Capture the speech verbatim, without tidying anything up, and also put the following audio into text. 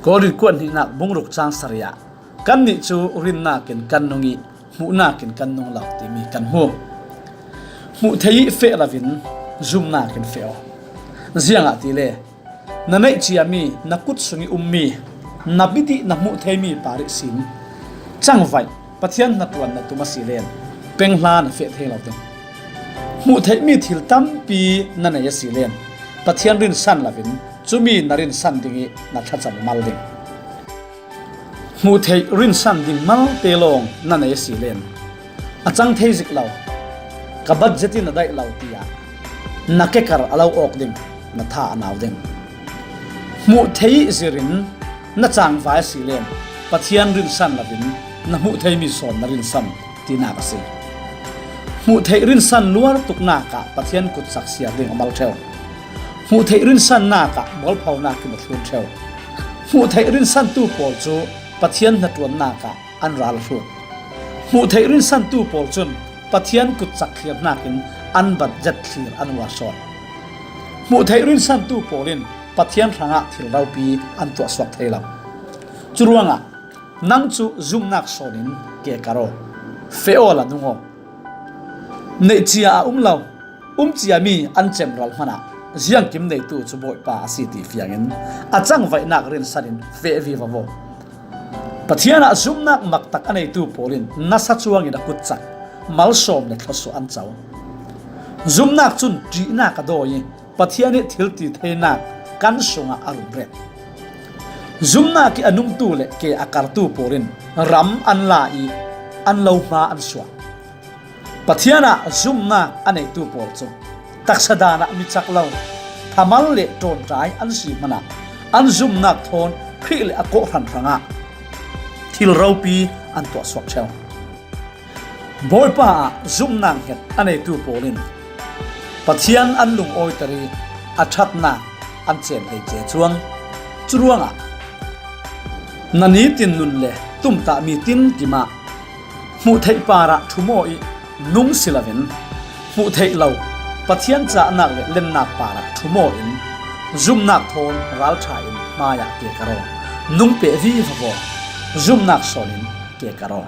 Korin kuat hnihnak bung ruk cang sarih ah, "Kannih cu rinnak in kan nung ih hmuhnak in kan nung lo," timi kan hmu. Hmuh theih ih feh loin zumnak in feh aw. Ziangahtile na neih ciami, na kut sung ih ummi, na mit ih na hmuh theimi par ihsin cangvaih Pathian hnaṭuan na tum asile peng hla na feh thei lo ding. Hmuh theihmi thil tampi na nei asile Pathian rinsan loin cumi na rinsan ding ih na thlacam a mal ding. Hmuh theih rinsan ding malte lawng na nei asile a cang thei zik lo, ka budget in a daih lo tiah na kekar a lo awk ding, na tha a nau ding. Hmuh theih ih zir in na cangvai asile Pathian rinsan loin na hmuh theimi sawn na rinsan tinak a si. Hmuh theih rinsan luar tuknak ah Pathian kutcak siar ding a mal ṭheu. Hmuh theih rinsannak ah mualphonak in a thlun ṭheu. Hmuh theih rinsantu pawl cu Pathian hnaṭuannak ah an ral a hrut. Hmuh theih rinsantu pawl cun Pathian kutcak thlir hnakin an budget thlir an uar sawn. Hmuh theih rinsantu pawl in Pathian hrangah thil ropi an tuahsuak thei lo. Curuangah nang cu zumnak sawn in ke kar aw. Feh awla nung aw. Neih cia a um lo, um ciami an cemral hmanah ziangkim neitu cu Bawipa a si ti fiangin a cangvaihnak rinsan in feh vivo aw. Pathian ah zumnak maktak a neitu pawl in nasa cuangin a kutcak malsawm le thluasuah an co. Zumnak cun ṭihnak a dawi ih Pathian ih thil ti theinak kan sungah a run ret. Zumnak ih a nungtu le ke a kartu pawl in ram an la ih an lo hma an suah. Pathian ah zumnak a neitu pawl cu taksa dan ah mi cak lo, thamal le ṭawnṭai an si hmanah an zumnak thawn Khrih le a kawhhran hrangah thil ropi an tuahsuak ṭheu. Bawipa ah zumnak hnget a neitu pawl in Pathian an lungawiter ih a ṭhatnak an cem hleice cuang. Curuangah na nitin nun le tumtahmi tinkim ah hmuh theih parah ṭhum aw ih nung si loin hmuh theih lo Pathian cahnak le lennak parah ṭhum aw in zumnak thawn ralṭha in hmaiah ke kar aw. Nung peh vivo aw. Zumnak sawn in ke kar aw.